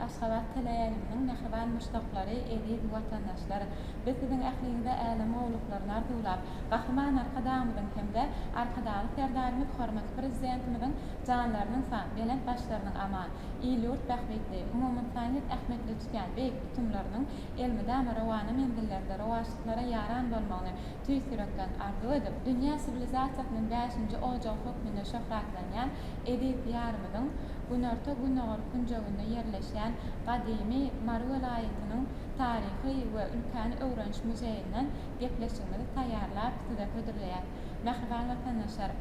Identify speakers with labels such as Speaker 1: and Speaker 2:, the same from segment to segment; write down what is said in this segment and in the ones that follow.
Speaker 1: Aşgabat teleýaýlymynyň mähriban muşdaklary, eziz watandaşlar! Biz siziň ähliňize älem gowulyklaryny arzuwlap, Gahryman Arkadagymyzyň hem-de Arkadagly Serdarymyz hormatly Prezidentimiziň janlarynyň sag, belent başlarynyň aman, il-ýurt bähbitli, umumynsanyýet ähmiýetli tutýan beýik tutumlarynyň elmydama rowana menzillerde rowaçlyklara ýaran bolmagyny tüýs ýürekden arzuw edip, dünýä siwilizasiýasynyň bäşinji ojagy hökmünde şöhratlanýan eziz Diýarymyzyň günorta-gündogar künjeginde ýerleşýän gadymy Mary welaýatynyň Taryhy we ülkäni öwreniş muzeýinden gepleşigimizi taýýarlap size hödürleýäs. Mähriban watandaşlar!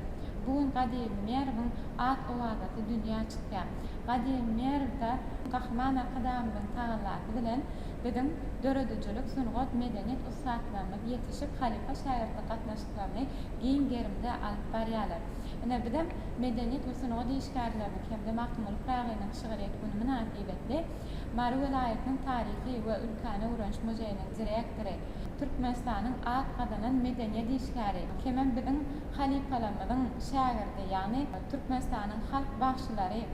Speaker 1: Bu gün gadymy Merwiň at-owazasy dünýä çykýar. Gadymy Merwde Gahryman Arkadagymyzyň tagallasy bilen biziň döredijilik, sungat, medeniýet ussatlarymyz ýetişip, halypa-şägirtlik gatnaşyklaryny giň gerimde alyp barýarlar. Ine, bizem Medeniýet we sungat işgärleriniň hem-de Magtymguly Pyragynyň şygryýet güni mynasybetli Mary welaýatynyň Taryhy we ülkäni öwreniş muzeýiniň direktory, Türkmenistanyň at gazanan medeniýet işgäri hemem biziň halypalarymyzyň şägirdi, ýagny Türkmenistanyň halk bagşylary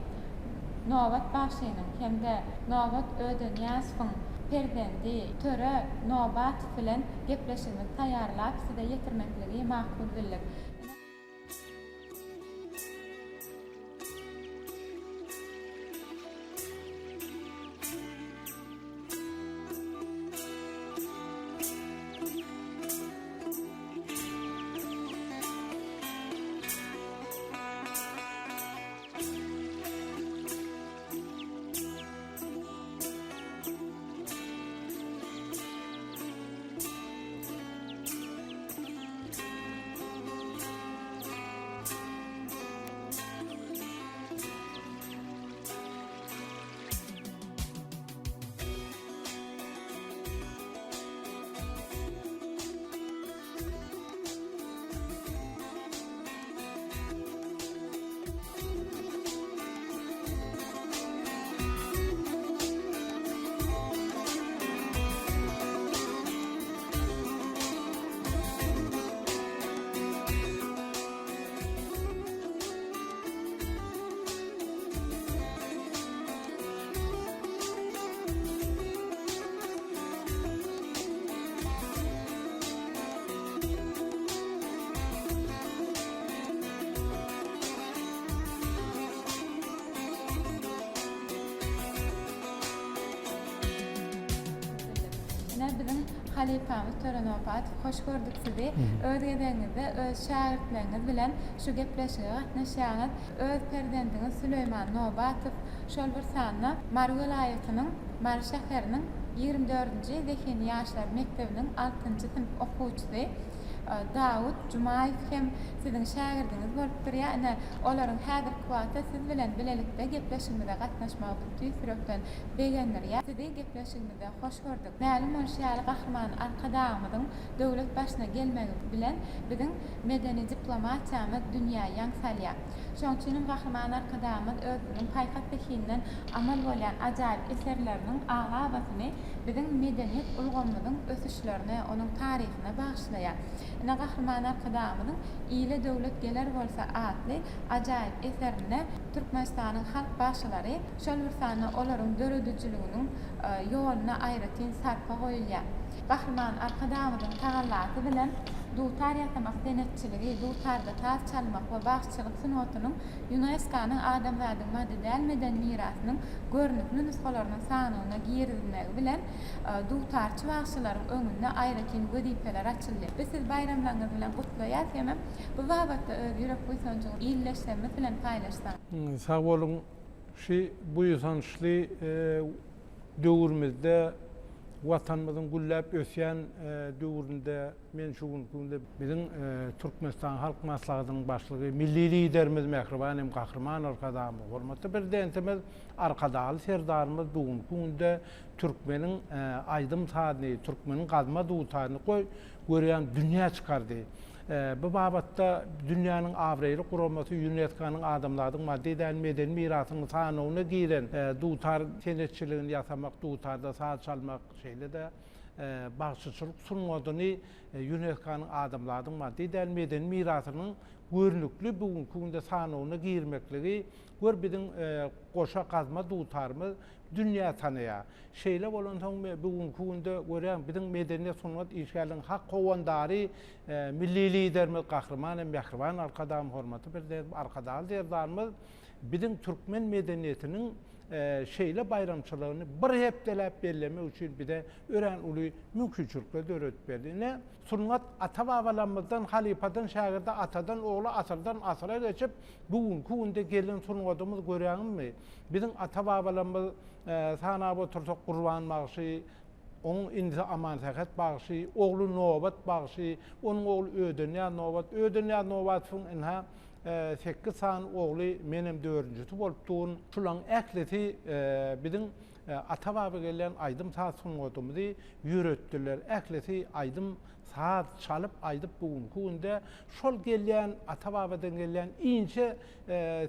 Speaker 1: Nobat bagşynyň hem-de Nobat Ödenyýazowyň perzendi Töre Nobatow bilen gepleşigimizi taýýarlap size ýetirmekligi makul bildik. Ine biziň halypamyz Töre Nopatow hoş gördük sizi. Öz gezegiňizde öz şägirtleriňiz bilen şu gepleşige gatnaşýaňyz. Öz perzendiňiz Süleýman Nobatow şol bir sanda Mary welaýatynyň Mary şäheriniň 24-nji Zehinli ýaşlar mekdebiniň altynjy synp okuwçysy Dawut Jumaýew hem siziň şägirdiňiz bolup durýar. Ine, olaryň häzirki wagtda siz bilen bilelikde gepleşigimize gatnaşmagy bizi tüýs ýürekden begendirýär. Sizi gepleşigimizde hoş gördük. Mälim bolşy ýaly, Gahryman Arkadagymyzyň döwlet başyna gelmegi bilen biziň medeni diplomatiýamyz dünýä ýaň salýar. Şonuň üçin hem Gahryman Arkadagymyz özüniň paýhas-zehinden amal bolýan ajaýyp eserleriniň aglabasyny biziň medeniýet ulgamymyzyň ösüşlerine, onuň taryhyna bagyşlaýar. Ine, Gahryman Arkadagymyzyň Ile döwlet geler bolsa atly ajaýyp eserinde Türkmenistanyň halk bagşylary, şol bir sanda olaryň döredijiliginiň ýoluna aýratyn sarpa goýulýar. Gahryman Arkadagymyzyň tagallasy bilen dutar ýasamak senetçiligi, dutarda saz çalmak we bagşyçylyk sungatynyň ÝUNESKO-nyň adamzadyň maddy däl medeni mirasynyň görnükli nusgalarynyň sanawyna girizilmegi bilen, dutarçy bagşylaryň öňünde aýratyn wezipeler açyldy. Biz sizi baýramlaryňyz bilen gutlaýarys hemem bu babatda öz ýürek buýsanjyňyzy ildeşlerimiz bilen paýlaşsaňyz.
Speaker 2: Sag boluň, şu buýsançly döwrümizde, Watanymyzyň gülläp ösýän döwründe men şu günki günde biziň Türkmenistan Halk Maslahatynyň Başlygy, Milli Liderimiz mähriban hem Gahryman Arkadagymyz, hormatly Prezidentimiz Arkadagly Serdarymyz bu günki günde türkmeniň aýdym-sazyny, türkmeniň gazma dutaryny goý, görýän dünýä çykardy. Bu babatda dünýäniň abraýly guramasy ÝUNESKO-nyň adamzadyň maddy däl medeni mirasynyň sanawyna giren dutar senetçiligini ýasamak, dutarda saz çalmak, şeýle-de. bagşyçylyk sungatyny ÝUNESKO-nyň adamzadyň maddy däl medeni mirasynyň görnükli bu günki günde sanawyna girmekligi, gör biziň goşa gazma dutarymyz dünýä tanaýar. Şeýle bolansoň bu günki günde görýäň biziň medeniýet sungat işgärleriniň hak howandary Milli Liderimiz Gahryman hem mähriban Arkadagym hormatly Prezidentimiz Arkadagly Serdarymyz biziň türkmen medeniýetiniň şeýle baýramçylygyny bir hepdeläp bellemek üçin bize örän uly mümkinçilikler döredip berdi. Ine, sungat ata-babalarymyzdan halypadan şägirde, atadan ogla, asyrdan asyra geçip, bu günki günde gelen sungatymyz görýäňizmi? Biziň ata-babalarymyz sanap otursak Gurban bagşy, onuň inisi Amansähet bagşy, ogly Nobat bagşy, onuň ogly Ödenýaz Nobat, Ödenýaz Nobatowyň ynha sekiz sany ogly, menem dördünjisi bolup durun. Şularyň ählisi biziň ata-baba gelýän aýdym-saz sungatymyzy ýöretdiler. Ählisi aýdym-saz çalyp, aýdyp bu günki günde şol gelýän ata-babadan gelýän inçe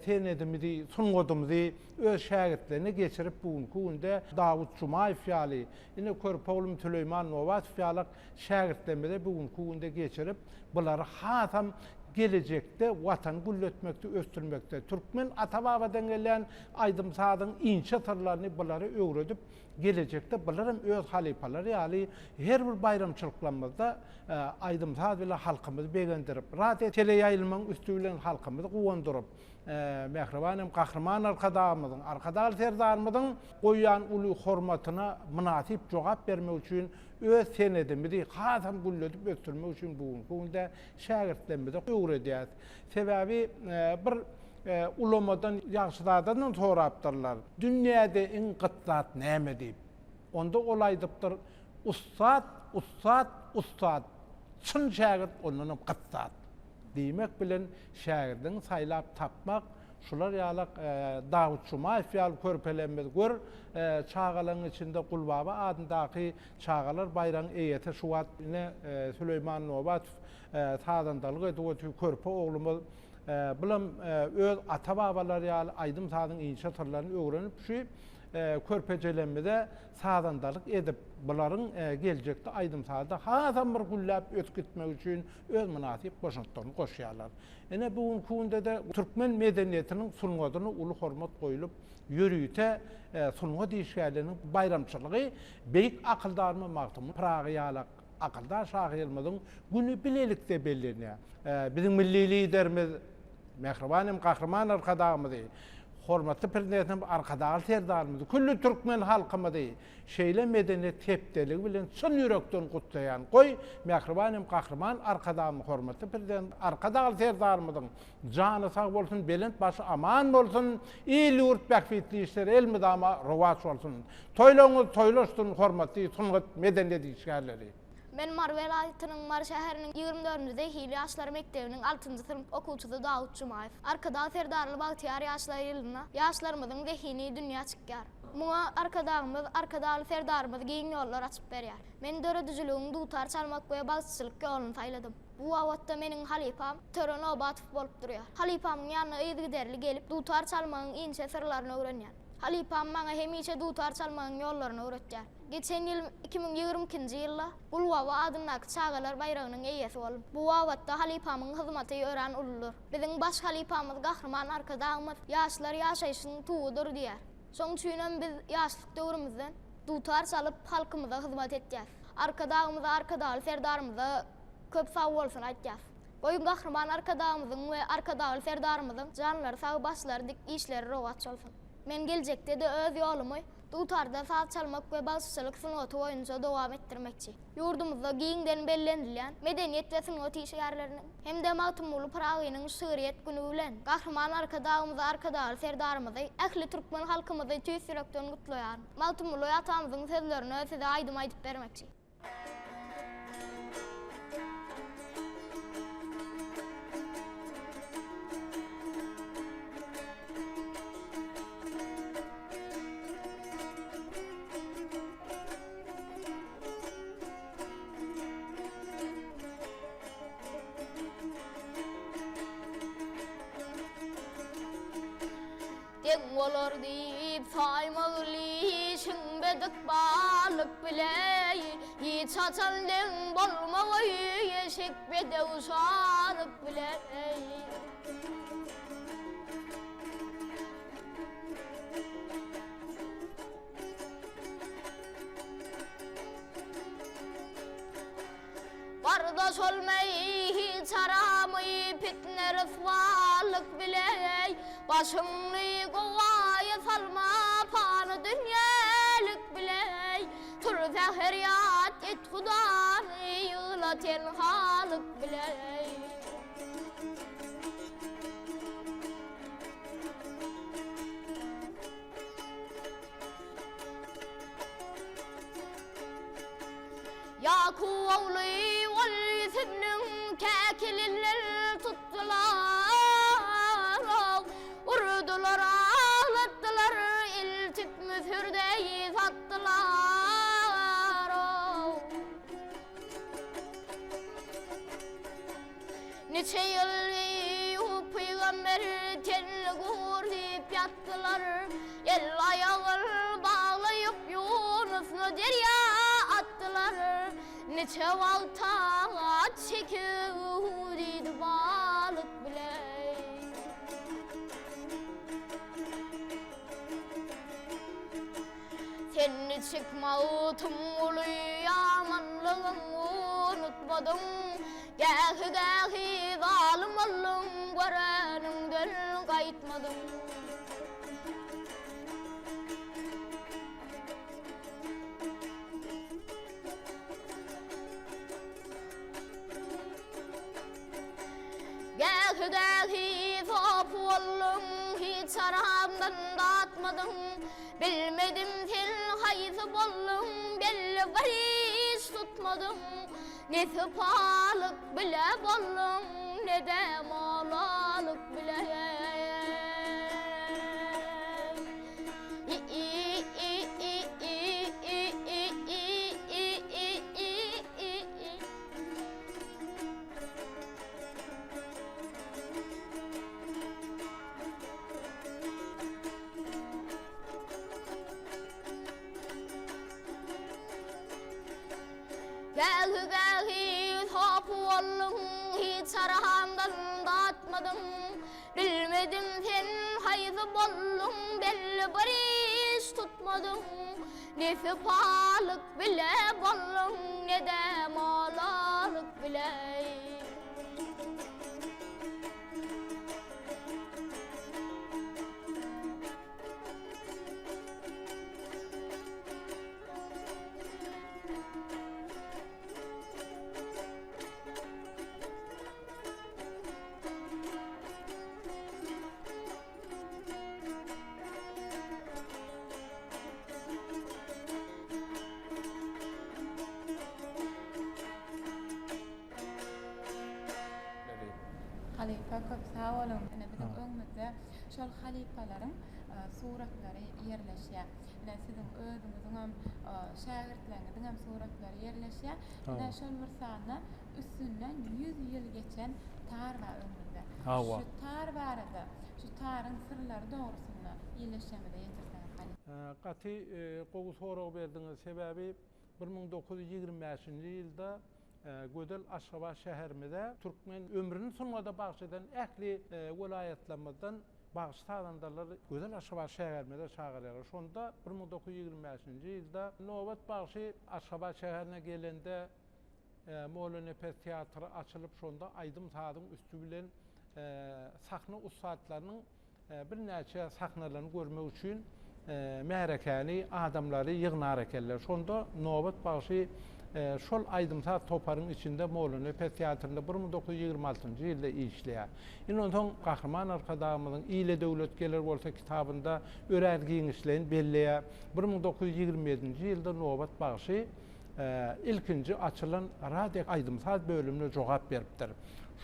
Speaker 2: senedimizi, sungatymyzy öz şägirtlerine geçirip bu günki günde Dawut Jumaýew ýaly, ine körpe oglum Süleýman Nowatow ýalak şägirtlerimize bu günki günde geçirip, bulary hasam gelejekde Watany gülletmekde, ösdürmekde, türkmen ata-babadan gelýän aýdym-sazyň inçe syrlaryny bulara öwredip, gelejekde bularam öz halypalary ýaly her bir baýramçylyklarymyzda aýdym-saz bilen halkymyzy begendirip, radio teleýaýlymyň üsti bilen halkymyzy guwandyryp, mähriban hem Gahryman Arkadagymyzyň, Arkadagly Serdarymyzyň goýýan uly hormatyna mynasyp jogap bermek üçin öz senedimizi hasam gülledip ösdürmek üçin bu günki günde şägirtlerimize öwredýäris. Sebäbi bir ulamadan, ýagşyzadadan sorapdyrlar, Dünýäde iň gyt zat näme diýip. Onda ol aýdypdyr, Ussat, ussat, ussat, çyn şägirt ondanam gyt zat. Diýmek bilen şägirdiňi saýlap tapmak, şular ýalak Dawut Jumaýew ýaly körpelerimiz gör, çagalaryň içinde Gulbaba adyndaky çagalar baýragyň eýesi şu wagt ine Süleýman Nobatow sazandalyk edip otyr, körpe oglumyz. Bulam öz ata-babalary ýaly aýdym-sazyň inçe syrlaryny öwrenip şu körpejelerimize sazandalyk edip, bularyň geljekde aýdym-sazda hasam bir gülläp ösüp gitmegi üçin öz mynasyp goşantlaryny goşýarlar. Ine, bu günki günde-de türkmen medeniýetiniň sungatyna uly hormat goýlup, ýörite sungat işgärleriniň baýramçylygy beýik akyldarymyz Magtymguly Pyragy ýaly akyldar şahyrymyzyň güni bilelikde bellenýär. Biziň milli Liderimiz, mähriban hem Gahryman Arkadagymyzy, hormatly Prezidentimiz Arkadagly Serdarymyzy, külli türkmen halkymyzy Şeýle medeniýet hepdeligi bilen çyn ýürekden gutlaýan. Goý, mähriban hem Gahryman Arkadagymyz, hormatly Prezidentimiz Arkadagly Serdarymyzyň jany sag bolsun, belent başy aman bolsun, il-ýurt bähbitli işleri elmydama rowaç bolsun! Toýlaryňyz toýlaşsyn, hormatly sungat, medeniýet işgärleri!
Speaker 3: Men Mary welaýatynyň Mary şäheriniň 24-nji Zehinli ýaşlar mekdebiniň altynjy synp okuwçysy Dawut Jumaýew. Arkadag Serdarly bagtyýar ýaşlar ýylynda ýaşlarymyzyň zehini dünýä çykýar. Muňa Arkadagymyz, Arkadagly Serdarymyz giň ýollar açyp berýär. Men döredijiligiň dutar çalmak we bagşyçylyk ýoluny saýladym. Bu babatda meniň halypam Töre Nobatow bolup durýar. Halypamyň ýanyna yzygiderli gelip, dutar çalmagyň inçe syrlaryny öwrenýän. Halypam maňa hemişe dutar çalmagyň ýollaryny öwretýär. Geçen ýyl, 2022-nji ýylda Gulbaba adyndaky çagalar baýragynyň eýesi boldum. Bu babatda halypamyň hyzmaty örän uludyr. Biziň baş halypamyz Gahryman Arkadagymyz Ýaşlar ýaşaýşyň tugudyr diýýär. Şonuň üçinem biz ýaşlyk döwrümizden dutar çalyp halkymyza hyzmat etýäs. Arkadagymyza Arkadagly Serdarymyza köp sag bolsun aýtýas. Goý Gahryman Arkadagymyzyň we Arkadagly Serdarymyzyň janlary sag başlary dik işleri rowaç bolsun. Men geljekde-de öz ýolumy dutarda saz çalmak we bagşyçylyk sungaty boýunça dowam etdirmekçi. Ýurdumyzda giňden bellenilýän Medeniýet we sungat işgärleriniň hem-de Magtymguly Pyragynyň şygryýet güni bilen Gahryman Arkadagymyzy, Arkadagly Serdarymyzy, ähli türkmen halkymyzy tüýs ýürekden gutlaýaryn. Magtymguly atamyzyň sözlerine size aýdym aýdyp bermekçi. Deň bolar diýip. Aýyp saýmagyl işiň bedik balyk bile, Hiç haçan deň bolmagaý eşek bedew şalyk bile. Gardaş olmaý hiç haramy pitne ryswalyk bile Başyňny gowaýa salma pany dünýälik bile Tur säher ýat et Hudany ýygla tenhalyk bile. Ýakup ogly ol Ýusubynyň käkilinden tutdular, urdular, aglatdylar, eltip Müsürde satdylar. Niçe ýyl Eýýup pygamber tenli gur diýip ýatdylar. El-aýagyn baglaýyp Ýunusny derýa atdylar. Niçe wagt tagat çekip diýdi balyk bile. Sen niçik Magtymguly ýamanlygyň unutmadyň, Gähi-gähi zalym bolduň, göreniňden gaýtmadyň. Gähi-gähi sopy bolduň, hiç haramdan datmadyň, Bilmedim sen haýsy bolduň, belli bir iş tutmadyň, Ne sypalyk bile bolduň, ne-de molalyk bile. Gähi-gähi sopy bolduň, hiç haramdan datmadyň. Bilmedim sen haýsy bolduň, belli bir iş tutmadyň. Ne sypalyk bile bolduň, ne-de molalyk bile.
Speaker 1: Halypa köp sag boluň. Ine biziň öňümizde şol halypalaryň suratlary ýerleşýär. Ine siziň özüňiziňem şägirtleriňiziňem suratlary ýerleşýär. Ine şol bir sanda üstünden 100 ýyl geçen tar bar öňümizde. Şu tar barada, şu taryň syrlary dogrusynda ýerleşýämize ýetirseňiz halypa.
Speaker 2: Gaty gowy sorag berdiňiz. Sebäbi 1925-nji ýylda Gözel Aşgabat şäherimize türkmen ömrüni sungata bagyş eden ähli welaýatlarymyzdan bagşy-sazandalary Gözel Aşgabat şäherimize çagyrýarlar. Şonda 1925-nji ýylda Nobat bagşy Aşgabat şäherine gelende Mollanepes teatry açylyp, şonda aýdym-sazyň üsti bilen sahna ussatlarynyň Birnäçe sahnalaryny görmek üçin märekäni, adamlary ýygnar ekenler. Şonda Nobat bagşy şol aýdym-saz toparyň içinde Mollanepes teatrynda 1926-njy ýylda işleýär. Indi onsoň Gahryman Arkadagymyzyň Ile döwlet geler bolsa kitabynda örän giňişleýin belleýär. 1927-nji ýylda Nobat bagşy ilkinji açylan radio aýdym-saz bölümine jogap beripdir.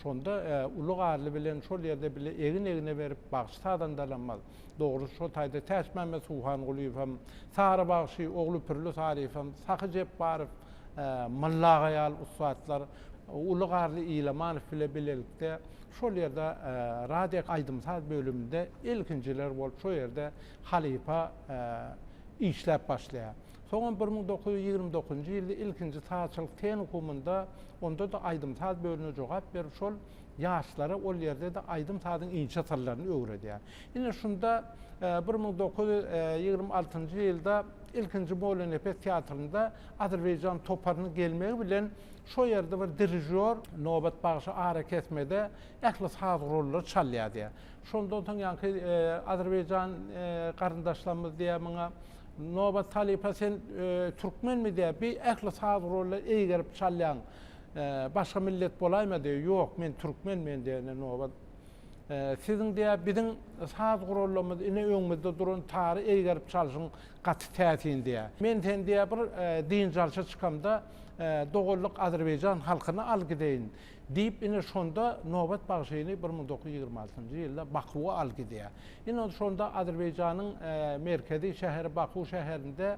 Speaker 2: Şonda Uly Garly bilen şol ýerde bile egin-egne berip bagşy-sazandalamyz, dogrusy şo taýda Täçmämmet Suhangulyýewem, Sary bagşy, ogly Pürli Saryýewem, Sahy Jepbarow, Mylla aga ýaly ussatlar. Uly Garly Ilamanow bile bilelikde şol ýerde radio aýdym-saz bölüminde ilkinjiler bolup şo ýerde halypa işläp başlaýar. Soňam 1929-njy ýylda ilkinji sazçylyk tehnikumynda onda-da aýdym-saz bölümine jogap berip şol ýaşlara ol ýerde-de aýdym-sazyň inçe syrlaryny öwredýär. Ine şunda 1926-njy ýylda ilkinji Mollanepes teatrynda Azerbaýjan toparynyň gelmegi bilen şo ýerde bir dirižýor Nobat bagşy arakesmede ähli saz gurallary çalýar diýýär. Şondan soň ýaňky azerbaýjan garyndaşlarymyz diýýär muňa, Nobat halypa sen türkmenmi diýýär, bi ähli saz gurallary eýgerip çalýaň, başga millet bolaýma diýýär. Ýok, men türkmen men diýende Nobat Siziň diýýär, biziň saz gurallarymyz ine öňümizde duran tary eýgerip çalşyň gaty täsin diýýär. Men seni diýýär bir dynç alşa çykamda doganlyk azerbaýjan halkyna al gideýin. Diýip, ine, şonda Nobat bagşyny 1926-njy ýylda Bakuwa alyp gidýär. Ine, şonda Azerbaýjanyň merkezi şäheri Baku şäherinde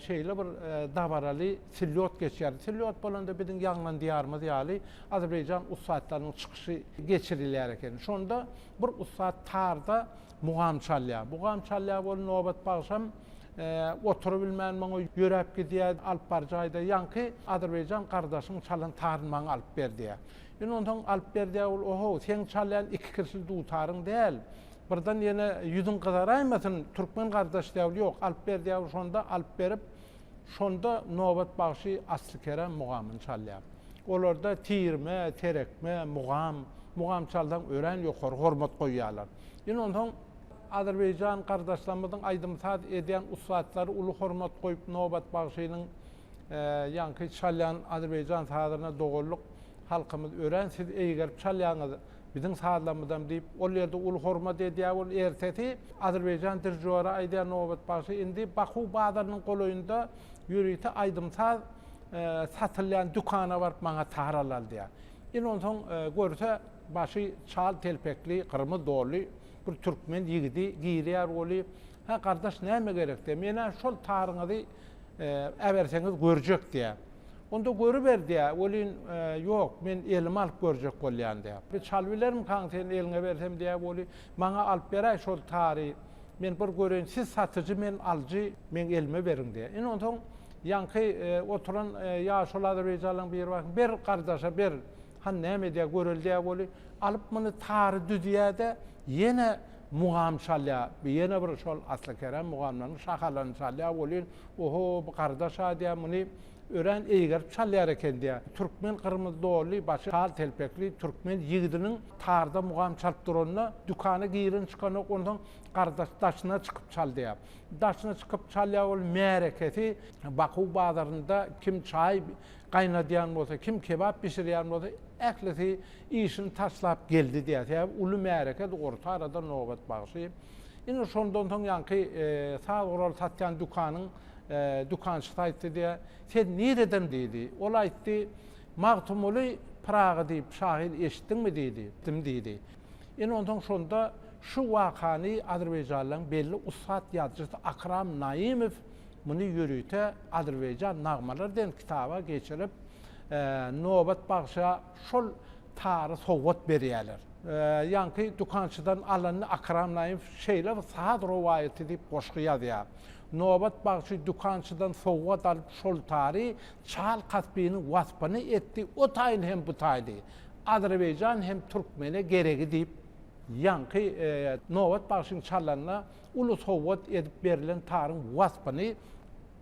Speaker 2: şeýle bir dabaraly slýot geçýär. Slýot bolanda biziň Ýaňlan diýarymyz ýaly azerbaýjan ussatlarynyň çykyşy geçirilýär eken. Şonda bir ussat tarda mugam çalýar. Mugam çalýar bol Nobat bagşam oturybilmän muňa ýöräp gidýär, alyp baryjy aýdýar, ýaňky azerbaýjan gardaşyň çalan taryny maňa alyp ber diýýär. Indi onsoň alyp ber diýýär, ol oho, seň çalýan iki kirşli dutaryň däl, birden ýene ýüzüň gyzaraýmasyn, türkmen gardaş diýýär, ol ýok, alyp ber diýýär, ol şonda alyp berip, şonda Nobat bagşy Asly-Kerem mugamyny çalýar. Olarda tirme, terekme, mugam, mugam çalsaň örän ýokary hormat goýýarlar. Indi onsoň Azerbaýjan gardaşlarymyzyň aýdym-saz edýän ussatlary uly hormat goýup Nobat bagşynyň ýaňky çalýan azerbaýjan sazyna doganlyk halkymyz örän siz eýgerip çalýaňyz biziň sazlarymyzam diýip ol ýerde uly hormat edýär ol ertesi azerbaýjan dirižýory aýdýar Nobat bagşy indi Baku bazarynyň golaýynda ýörite aýdym-saz satylýan dükana baryp maňa tar alal diýýär. Indi onsoň görse başy çal telpekli gyrmyz dolly Bir türkmen ýigidi girýär weli, Hä, gardaş, näme gerek diýýär. Men-ä şol taryňyzy äberseňiz görjek diýýär. Onda görüber diýýär, welin, Ýok, men elime alyp görjek bolýan diýýär. Bir çalybilermikaň sen eliňe bersem diýýär weli, Maňa alyp beräý şol tary, men bir göreýin, siz satyjy, men alyjy, meň elime beriň diýýär. Ine onsoň ýaňky oturan ýaşuly azerbaýjanlaryň biri bar, Ber gardaşa, ber, Hany näme edýär göreli diýýär weli, alyp muny tary düzýär-de, ýene mugam çalýar. Ýene bir şol Asly Kerem mugamlarynyň şahalaryny çalýar welin, oho, bu gardaş-a diýýär, muny örän eýgerip çalýar eken diýýär. Türkmen gyrmyzy donly, başy çal telpekli türkmen ýigidiniň tarda mugam çalyp duranyna dükana giren çykanok, onsoň gardaş daşyna çykyp çal diýýär. Daşyna çykyp çalýar ol märekesi Bakuw bazarynda kim çaý gaýnadýan bolsa, kim kebap bişirýän bolsa, ählisi işini taşlap geldi diýýär. Sebäbi uly märekedi, orta arada Nobat bagşy. Ine şondan soň ýaňky saz gural satýan dükanyň dükançysy aýtdy diýýär, Sen nireden diýdi. Ol aýtdy, Magtymguly Pyragy diýip şahyr eşitdiňmi diýdi. Eşitdim diýdi. Ine onsoň şonda şu wakany azerbaýjanlaryň belli ussat ýazyjysy Akram Naimow Muny ýörite Azerbaýjan nagmalary diýen kitaba geçirip, Nobat bagşa şol tary sowgat berýärler. Ýaňky dükançydan alanyny Akram Naimow şeýle bir saz rowaýaty diýip goşgy ýazýar. Nobat bagşy dükançydan sowgat alyp şol tary Çal Kaspiniň waspyny etdi, o taýyny hem bu taýly. Azerbaýjan hem türkmene geregi diýip, ýaňky Nobat bagşyň çalanyna uly sowgat edip berlen taryň waspyny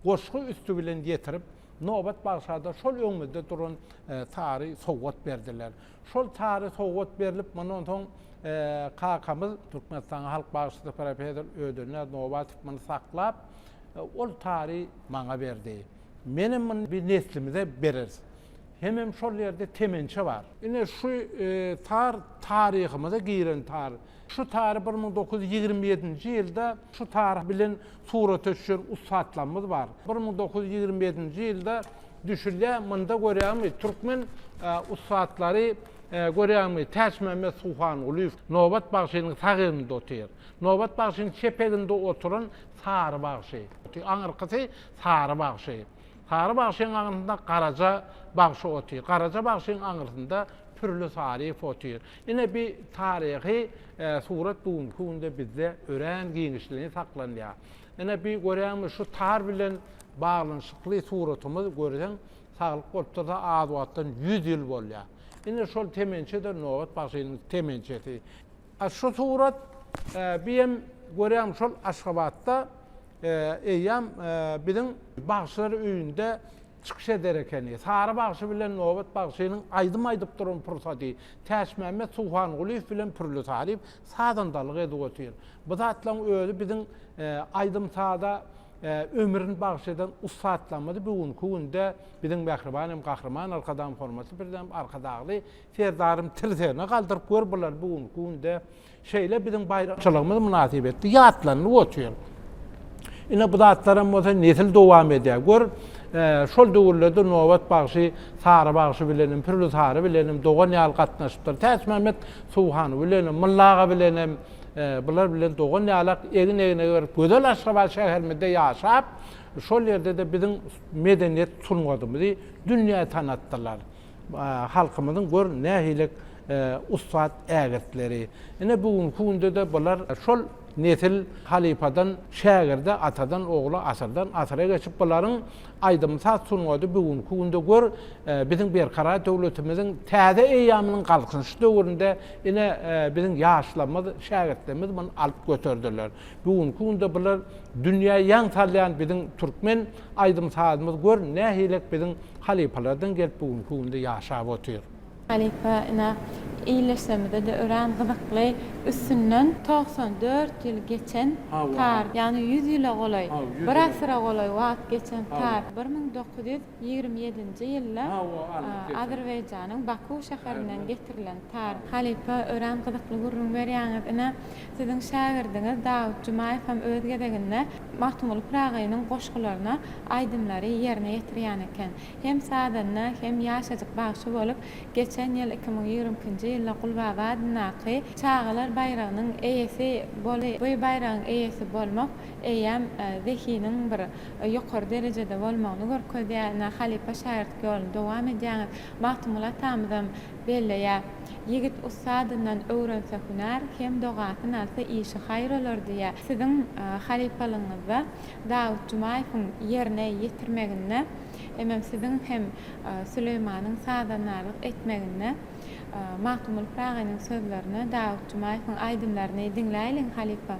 Speaker 2: goşgy üsti bilen ýetirip, Nobat bagşa-da şol öňümizde duran tary sowgat berdiler. Şol tary sowgat berlip, mundan soň kakamyz, Türkmenistanyň halk bagşysy professor Ödenýaz Nobatow muny saklap, ol tary maňa berdi. Menem muny bir neslimize bereris. Hemem şol ýerde temençe bar. Ine şu tar taryhymyza giren tar. Şu tary 1927-nji ýylda şu tar bilen surata düşen ussatlarymyz bar. 1927-nji ýylda düşülýär. Munda görýäňmi, türkmen ussatlary görýäňmi, Täçmämmet Suhangulyýew Nobat bagşynyň sag elinde otyr. Nobat bagşynyň çep elinde oturan Sary bagşy. Aňyrkysy Sary bagşy. Sary bagşyň aňyrsynda Garaja bagşy otyr. Garaja bagşyň aňyrsynda Pürli Saryýew otyr. Ine bi taryhy surat bu günki günde bizde örän giňişleýin saklanýar. Ine bi görýäňmi şu tar bilen baglanyşykly suratymyz görseň saglyk bolup dursa az wagtdan ýüz ýyl bolýar. Ine şol temençe-de Nobat bagşynyň temençesi. A şu surat bi hem görýäňmi şol Aşgabatda eýýäm biziň bagşylar öýünde çykyş eder ekeni. Sary bagşy bilen Nobat bagşynyň aýdym aýdyp duran pursady. Täçmämmet Suhangulyýew bilen Pürli Saryýew sazandalyk edip otyr. Bu zatlaryň özi biziň aýdym-saza ömrüni bagyş eden ussatlarymyzy bu günki günde biziň mähriban hem Gahryman Arkadagymyz, hormatly Prezidentimiz Arkadagly Serdarym tirsegine galdyryp gör bular bu günki günde Şeýle biziň baýramçylygymyz mynasybetli ýatlanylyp otyr. Ine bu zatlaram bolsa nesil dowam edýär. Gör, şol döwürlerde Nobat bagşy Sary bagşy bilenem, Pürli Sary bilenem dogan ýaly gatnaşypdyr. Täçmämmet Suwhany bilenem, Mylla aga bilenem bular bilen dogan ýalak egin-egne berip gözel Aşgabat şäherimizde ýaşap, şol ýerde-de biziň medeniýet sungatymyzy dünýä tanatdylar. Halkymyzyň gör nähili ussat ägirtleri. Ine bu günki günde-de bular şol nesil halypadan şägirde, atadan ogla, asyrdan asyra geçip bularyň aýdym-saz sungaty bu günki günde gör biziň Berkarar döwletimiziň täze eýýamynyň Galkynyş döwründe ine biziň ýaşlarymyz, şägirtlerimiz muny alyp göterdiler. Bu günki günde bular dünýä ýaň salýan biziň türkmen aýdym-sazymyz gör nähilek biziň Halypalardan gelip bu günki günde ýaşap otyr.
Speaker 1: Halypa ine illeşsemizde-de örän gyzykly üstünden 94 ýyl geçen tar, ýagny ýüz ýyla golaý, bir asyra golaý wagt geçen tar 1927-nji ýylda Azerbaýjanyň Baku şäherinden getirilen tar. Halypa örän gyzykly gürrüň berýäňiz. Ine siziň şägirdiňiz Dawut Jumaýew hem öz gezeginde Magtymguly Pyragynyň goşgularyna aýdymlary ýerine ýetirýän eken. Hem sazanda, hem ýaşajyk bagşy bolup, geçen ýyl, 2022-nji ýylda Gulbaba adyndaky Çagalar baýragynyň eýesi boldy. Bu baýragyň eýesi bolmak eýýäm zehiniň bir ýokary derejede bolmagyny görkezýär. Ine, halypa-şägirtlik ýoluny dowam edýäňiz. Magtymguly atamyzam belleýär, Ýigit ussadyndan öwrense hünär, hem dogasyn alsa işi haýyr olar diýýär. Siziň halypalygyňyzda Dawut Jumaýewiň ýerine ýetirmeginde hemem siziň hem Süleýmanyň sazandarlyk etmeginde Magtymguly Pyragynyň sözlerine Dawut Jumaýewiň aýdymlaryny diňläýliň halypa.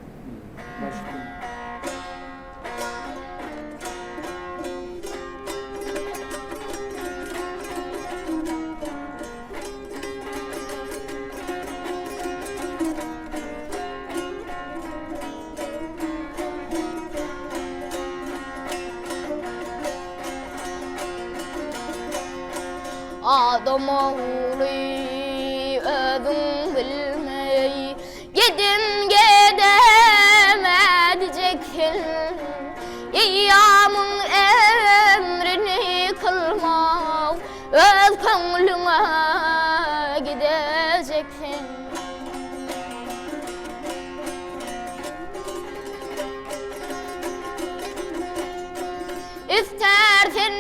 Speaker 3: Adam ogly özüň bilmeý Gedim gedem ädijeksin Eýýamyň emrini kylmak Öz köňlüňe gidejeksin. Istersen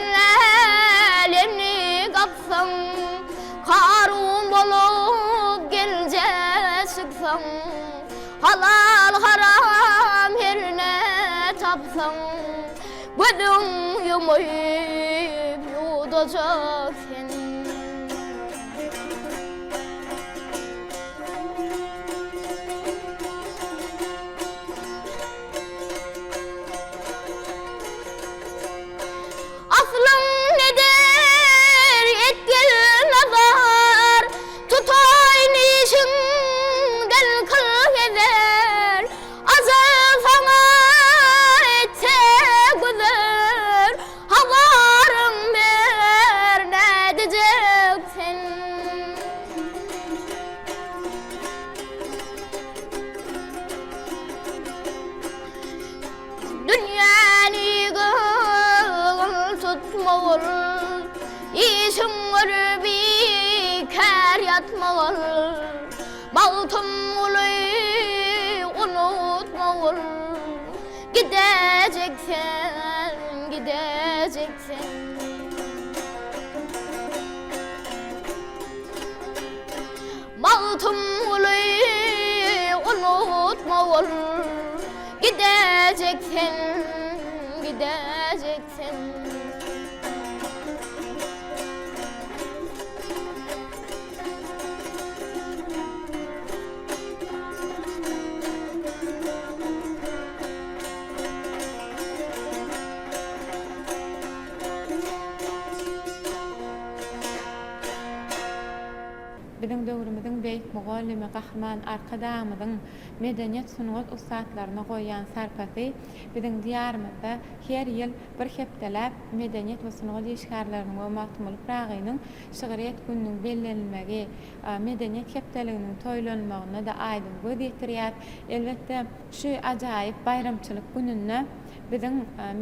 Speaker 3: älemi gapsaň, Karun bolup gelje çyksaň, Halal-haram herne tapsaň, Gözüň ýumup ýuwdajak sen. Aslyň nedir etgil nazar, Tutaý nişiňden kyl hezer. Ajal saňa etse güzer, Habaryň ber nädijek sen. Dünýäni göwün tutmagyl, Işiň görüp bikär ýatmagyl. Magtymguly unutmagyl, Gidejek sen, gidejek. Gidejek sen. Magtymguly unutma ol Gidejek sen, gidejek sen.
Speaker 1: Biziň döwrümiziň beýik mugallymy Gahryman Arkadagymyzyň medeniýet-sungat ussatlaryna goýýan sarpasy biziň Diýarymyzda her ýyl bir hepdeläp medeniýet we sungat işgärleriniň we Magtymguly Pyragynyň şygryýet gününiň bellenilmegi, Medeniýet hepdeliginiň toýlanylmagyna-da aýdyň göz ýetirýäris. Elbetde, şu ajaýyp baýramçylyk gününde biziň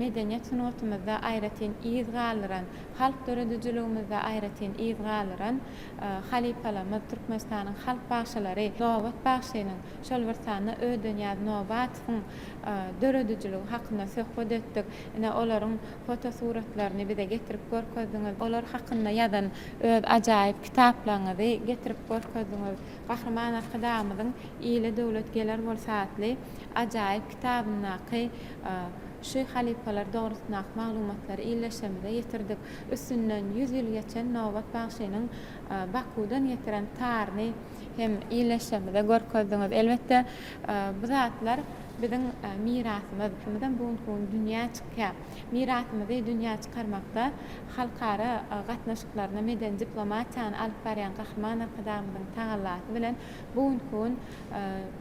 Speaker 1: medeniýet sungatymyzda aýratyn yz galdyran, halk döredijiligimizde aýratyn yz galdyran halypalarymyz, Türkmenistanyň halk bagşylary Nobat bagşynyň, şol bir sanda Ödenyýaz Nobatowyň döredijiligi hakynda söhbet etdik. Ine, olaryň fotosuratlaryny bize getirip görkezdiňiz. Olar hakynda ýazan öz ajaýyp kitaplaryňyzy getirip görkezdiňiz. Gahryman Arkadagymyzyň Ile döwlet geler bolsa atly ajaýyp kitabyndaky şu halypalar dogrusyndaky maglumatlary ildeşlerimize ýetirdik. Üstünden ýüz ýyl geçen Nobat bagşynyň Bakuwdan getiren taryny hem ildeşlerimize görkezdiňiz. Elbetde, bu zatlar biziň mirasymyz. Hem bu günki gün dünýä çykýar. Mirasymyzy dünýä çykarmakda halkara gatnaşyklaryna medeni diplomatiýany alyp barýan Gahryman Arkadagymyzyň tagallasy bilen bu günki gün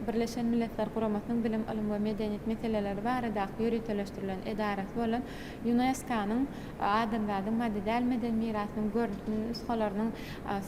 Speaker 1: Birleşen Milletler Guramasynyň Bilim, ylym we medeniýet meseleleri baradaky ýöriteleşdirilen edarasy bolan ÝUNESKO-nyň adamzadyň maddy däl medeni mirasynyň görnükli nusgalarynyň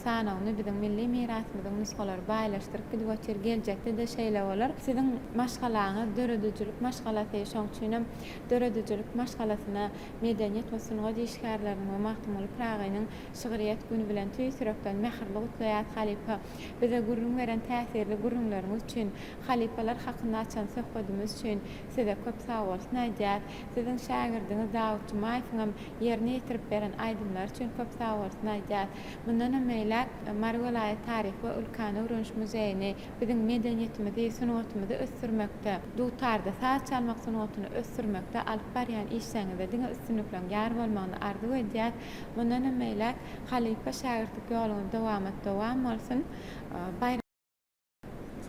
Speaker 1: sanawyny biziň milli mirasymyzyň nusgalary baýlaşdyryp gidip otyr. Geljekde-de şeýle bolar. Siziň maşgalaňyz döredijilik maşgalasy, şoň üçinem döredijilik maşgalasyna medeniýet we sungat işgärleriniň we Magtymguly Pyragynyň şygryýet güni bilen tüýs ýürekden mähirli gutlaýas halypa. Bize gürrüň beren täsirli gürrüňleriňiz üçin, halypalar hakynda açan söhbedimiz üçin size köp sagbolsun aýdýas. Siziň şägirdiňiz Dawut Jumaýewiňem ýerine ýetirip beren aýdymlary üçin köp sagbolsun aýdýas. Mundanam beýläk Mary welaýat taryhy we ülkäni öwreniş muzeýini biziň medeniýetimizi, sungatymyzy ösdürmekde, dutarda saz çalmak sungatyny ösdürmekde alyp barýan işleriňizde diňe üstünlikleriň ýar bolmagyny arzuw edýäs. Mundanam beýläk halypa-şägirtlik ýoluňyz dowamat-dowam bolsun. Baýram.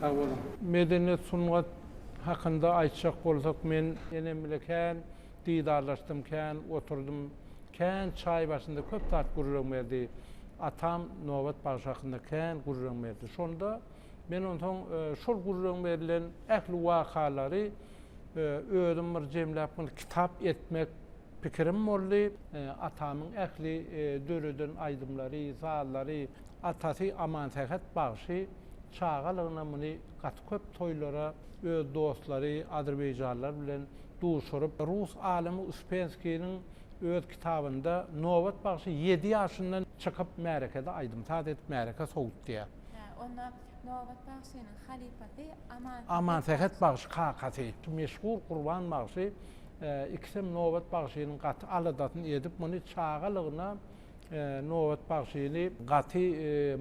Speaker 2: Sag boluň. Medeniýet sungat hakynda aýtjak bolsak men enem bile kän didarlaşdym kän oturdym kän çaý başynda köp zat gürrüň berdi. Atam Nobat bagşy hakynda kän gürrüň berdi. Şonda men onsoň şol gürrüň berlen ähli wakalary özüm bir jemläp bir kitap etmek pikirim boldy. Atamyň ähli döreden aýdymlary, sazlary, atasy Amansähet bagşy çagalygyna muny gaty köp toýlara öz dostlary azerbaýjanlar bilen duşuryp, rus alymy Uspenskiniň öz kitabynda Nobat bagşy ýedi ýaşyndan çykyp märekede aýdym-saz edip märeke sowutdýar.
Speaker 1: Hä, onda Nobat bagşynyň halypasy Amansähet.
Speaker 2: Amansähet bagşy kakasy. Meşhur Gurban bagşy ikisem Nobat bagşynyň gaty aladasyny edip muny çagalygyna Nobat bagşyny gaty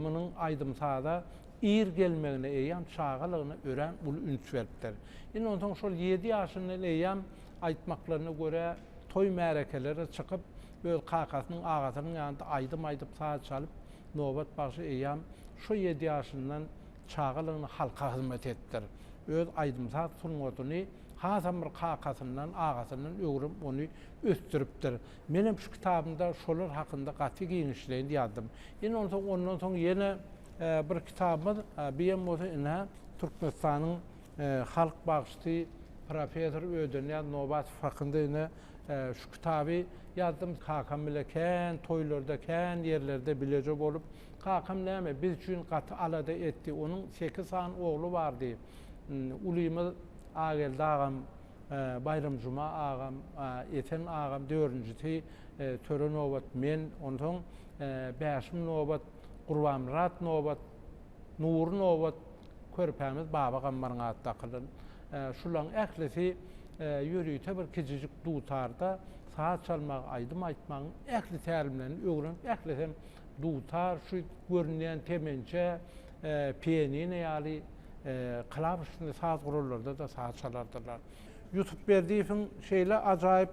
Speaker 2: munuň aýdym-saza ir gelmegine eýýäm çagalygyna örän uly üns beripdir. Indi onsoň şol ýedi ýaşyndan eýýäm aýtmaklaryna görä toý märekelere çykyp öz kakasynyň agasynyň ýanynda aýdym aýdyp saz çalyp Nobat bagşy eýýäm şo ýedi ýaşyndan çagalygyna halka hyzmat edipdir. Öz aýdym-saz sungatyny hasam bir kakasyndan, agasyndan öwrenip ony ösdüripdir. Menem şu kitabymda şolar hakynda gaty giňişleýin ýazdym. Indi onsoň ondan soň ýene bir kitabymyz, biýem bolsa ine Türkmenistanyň halk bagşysy professor Ödenýaz Nobatow hakynda ine şu kitaby ýazdym. Kakam bile kän toýlarda, kän ýerlerde bileje bolup, kakam näme biz üçin gaty alada etdi. Onuň sekiz sany ogly bardy. Ulymyz Ageldi agam, Baýramjuma agam, Esen agam, dördünjisi Töre Nobat, men, onsoň Bäşim Nobat, Gurbanmyrat Nobat, Nury Nobat, körpämiz Baba Gambaryň ady dakylan. Şularyň ählisi ýörite bir kijijik dutarda. Saz çalmagy, aýdym aýtmagyň ähli tälimlerini öwrenip, ählisem dutar, şu görünýän temençe, pianino ýaly klawişli saz gurallarda-da saz çalardylar. Ýusup Berdiýewiň şeýle ajaýyp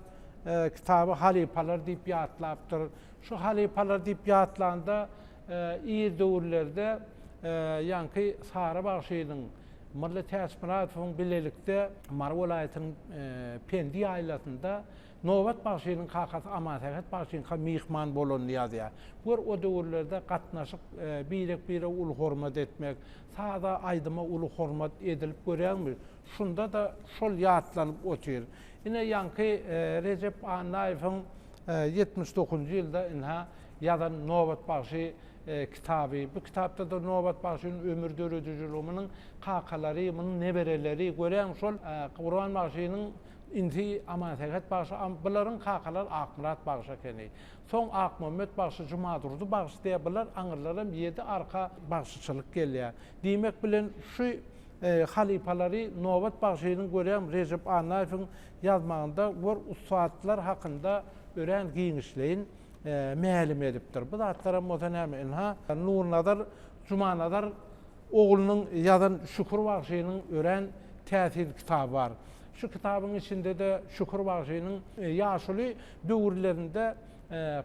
Speaker 2: kitaby Halypalar diýip ýatlapdyr. Şu halypalar diýip ýatlanda ir döwürlerde ýaňky Sary bagşynyň, Myrly Täçmyradowyň bilelikde Mary welaýatynyň Pendi ýaýlasynda Nobat bagşynyň kakasy Amansähet bagşyňka myhman bolanyny ýazýar. Gör o döwürlerde gatnaşyk birek-birege uly hormat etmek, saza, aýdyma uly hormat edilip görýäňmi? Şunda-da şol ýatlanyp otyr. Ine ýaňky Rejep Annaýewiň 79-njy ýylda ynha ýazan Nobat bagşy kitaby. Bu kitapda-da Nobat bagşynyň ömür döredijiligi, munuň kakalary, munuň nebereleri, görýäň şol Gurban bagşynyň inisi Amansähet bagşy, bularyň kakalary Akmyrat bagşy ekeni. Soň Akmommet bagşy, Jumadurdy bagşy diýýär, bular aňyrlaram ýedi arka bagşyçylyk gelýär. Diýmek bilen şu halypalary Nobat bagşynyň görýäň Rejep Annaýewiň ýazmagynda gör ussatlar hakynda örän giňişleýin mälim edipdir. Bu zatlaram bolsa näme, ynha, Nurnazar Jumanazar oglunyň ýazan Şükür bagşynyň örän täsin kitaby bar. Şu kitabyň içinde-de Şükür bagşynyň ýaşuly döwürlerinde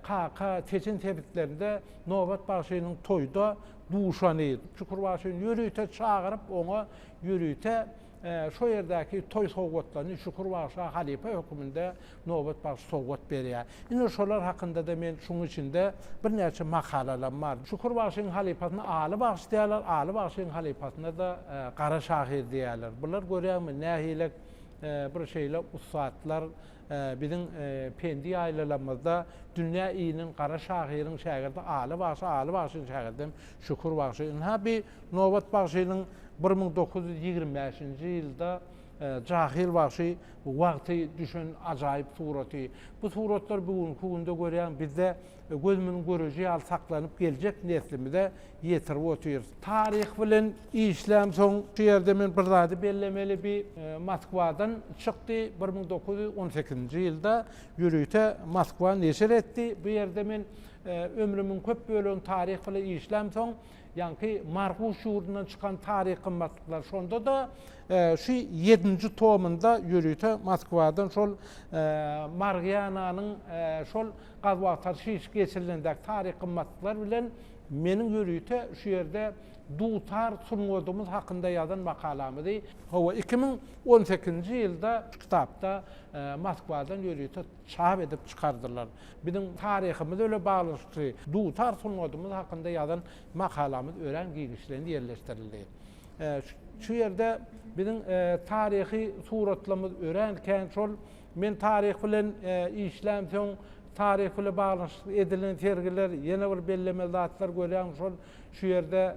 Speaker 2: Kaka, Tejen sebitlerinde Nobat bagşynyň toýda duşany, Şükür bagşyny ýörite çagyryp, oňa ýörite Şo ýerdäki toý sowgatlaryny Şükür bagşa halypa höküminde Nobat bagşy sowgat berýär. Ine şolar hakynda-da men şuň içinde birnäçe makalalarym bar. Şükür bagşyň halypasyna Aly bagşy diýýärler, Aly bagşyň halypasyna-da Gara şahyr diýýärler. Bular görýäňmi nähilek bir şeýle ussatlar biziň pendi ýaýlalarymyzda dünýä inen Gara şahyryň şägirdi Aly bagşy, Aly bagşyň şägirdem Şükür bagşy. Ynha bi Nobat bagşynyň 1925-nji ýylda Jahyl bagşy wagty düşen ajaýyp suraty. Bu suratlar bu günki günde görýän bizde gözümiziň göreji ýaly saklanyp geljek neslimize ýetirip otyrys. Taryh bilen işlämsoň şu ýerde men bir zady bellemeli bi Moskwadan çykdy 1918-nji ýylda ýörite Moskwa neşir etdi. Bu ýerde men ömrümiň köp bölegini taryh bilen işlämsoň Ýaňky Marguş ýurdundan çykan taryhy gymmatlyklar şonda-da şu ýedinji tomunda ýörite Moskwadan şol Margiananyň şol gazuw-agtaryş işi geçirilendäki taryhy gymmatlyklar bilen meniň ýörite şu ýerde dutar sungadymyz hakynda ýazan makalamyzy hawa 2018-nji ýylda şu kitapda Moskwadan ýörite çap edip çykardylar. Biziň taryhymyz bilen baglanyşykly dutar sungatymyz hakynda ýazan makalamyz örän giňişleýin ýerleşdirildi. Şu ýerde biziň taryhy suratlarymyz örän kän. Şol men taryh bilen işlämsoň, taryh bilen baglanyşykly edilen sergiler, ýene bir bellemeli zatlar görýän şol şu ýerde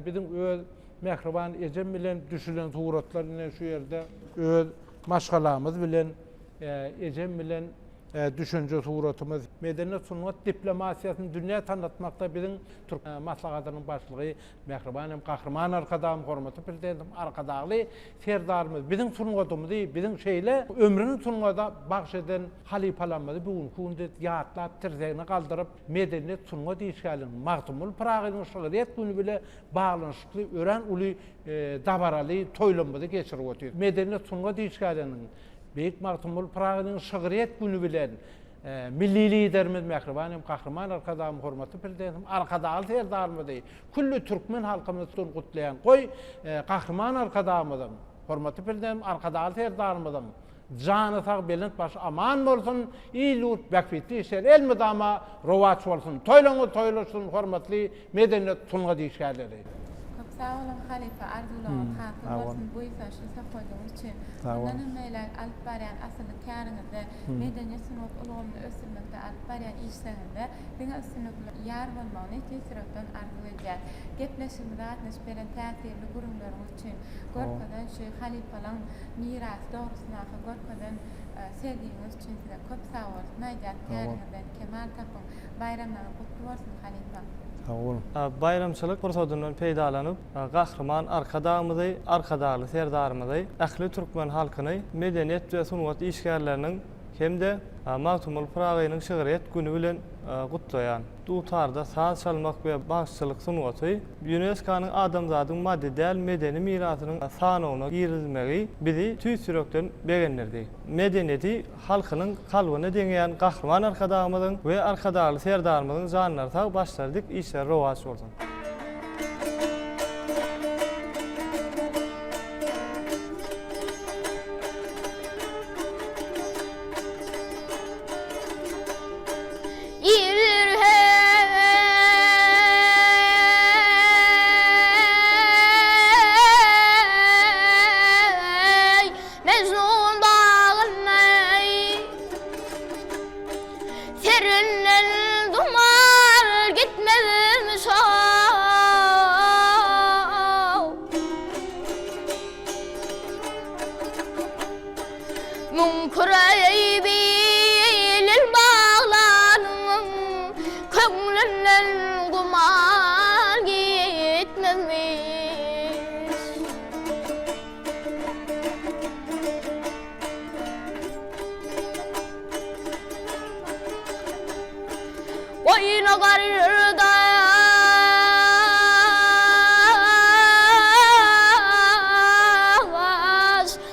Speaker 2: biziň öz mähriban ejem bilen düşülen suratlar ine şu ýerde öz maşgalamyz bilen ejem bilen düşünje suratymyz. Medeniýet-sungat diplomatiýasyny dünýä tanatmakda biziň Türkmen Maslahatynyň Başlygy mähriban hem Gahryman Arkadagym, hormatly Prezidentimiz Arkadagly Serdarymyz biziň sungatymyzy, biziň şeýle ömrüni sungata bagyş eden halypalarymyzy bu günki günde ýatlap, tirsegine galdyryp, medeniýet-sungat işgärleriniň Magtymguly Pyragynyň şygryýet güni bile baglanyşykly örän uly dabaraly toýlarymyzy geçirip otyrys. Medeniýet-sungat işgärleriniň Beýik Magtymguly Pyragynyň şygryýet güni bilen Milli Liderimiz mähriban hem Gahryman Arkadagymyz, hormatly Prezidentimiz Arkadagly Serdarymyzy, külli türkmen halkymyzy gutlaýan. Goý, Gahryman Arkadagymyzyň, hormatly Prezidentimiz Arkadagly Serdarymyzyň jany sag, belent başy aman bolsun, il-ýurt bähbitli işleri elmydama rowaç bolsun! Toýlaryňyz toýlaşsyn, hormatly Medeniýet, sungat işgärleri.
Speaker 1: Köp sag boluň halypa arzuwlaryňyz hasyl bolsun buýsançly söhbediňiz üçin. Mundan hem beýläk alyp barýan asylly käriňizde, medeniýet sungat ulgamyny ösdürmekde alyp barýan işleriňizde diňe üstünlikler ýar bolmagyny tüýs ýürekden arzuw edýäs. Gepleşigimize gatnaşyp beren täsirli gürrüňleriňiz üçin, görkezen şu halypalaň mirasy dogrusyndaky görkezen sergiňiz üçin size köp sagbolsun aýdýas. Käriňizden kemal tapyň. Baýramlaryň gutly bolsun halypa.
Speaker 2: Sag boluň.
Speaker 4: Baýramçylyk pursadyndan peýdalanyp, Gahryman Arkadagymyzy, Arkadagly Serdarymyzy, ähli türkmen halkyny Medeniýet we sungat işgärleriniň. hem-de Magtymguly Pyragynyň şygryýet güni bilen gutlaýan. Dutarda saz çalmak we bagşyçylyk sungaty Ýunesko-nyň adamzadyň maddy däl medeni mirasynyň sanawyna girizilmegi bizi tüýs ýürekden begendirdi. Medeniýeti halkynyň kalbyna deňeýän Gahryman Arkadagymyzyň we Arkadagly Serdarymyzyň janlary sag, başlary dik, işleri rowaç bolsun!
Speaker 3: Mejnun bagynda Serinden duman gitmezmiş Müňkür eý bilil baglanyň Köňlünden güman gitmezmiş. Goýna gardaş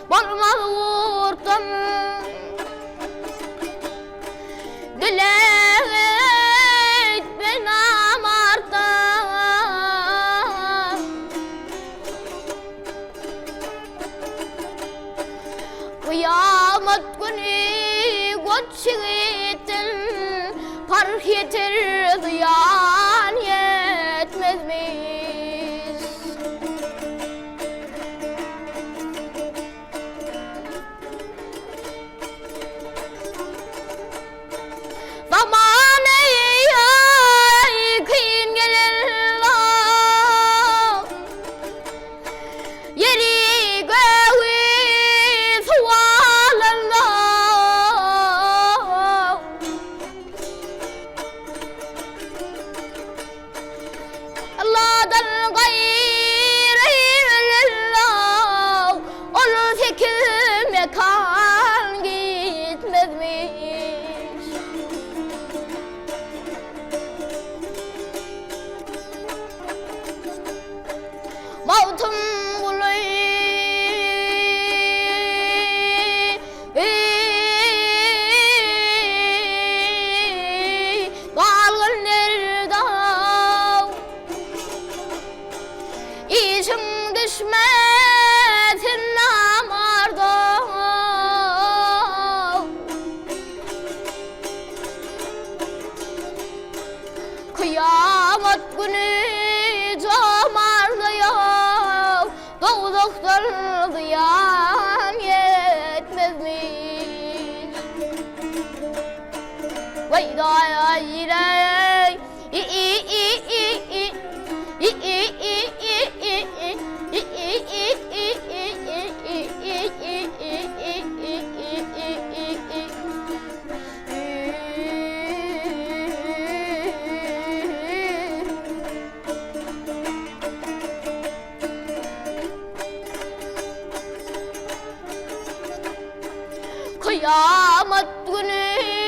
Speaker 3: bolmaz gurtdan Dileg etme namartdan. Kyýamat güni goç ýigitden parh ýeter zyýan ýetmezmiş. Zaman eý kyn geler Ýeri gögi suw alanda. Alladan gaýry illallah, Ol sekiz mekan gitmezmiş. Magtymguly Galgyn nerdaw Işiň düşmesin namarda. Kyýamat güni jomarlaýaw, Dowzahdan zyýan ýetmezmiş. Waý daý-daý Kyýamat güni.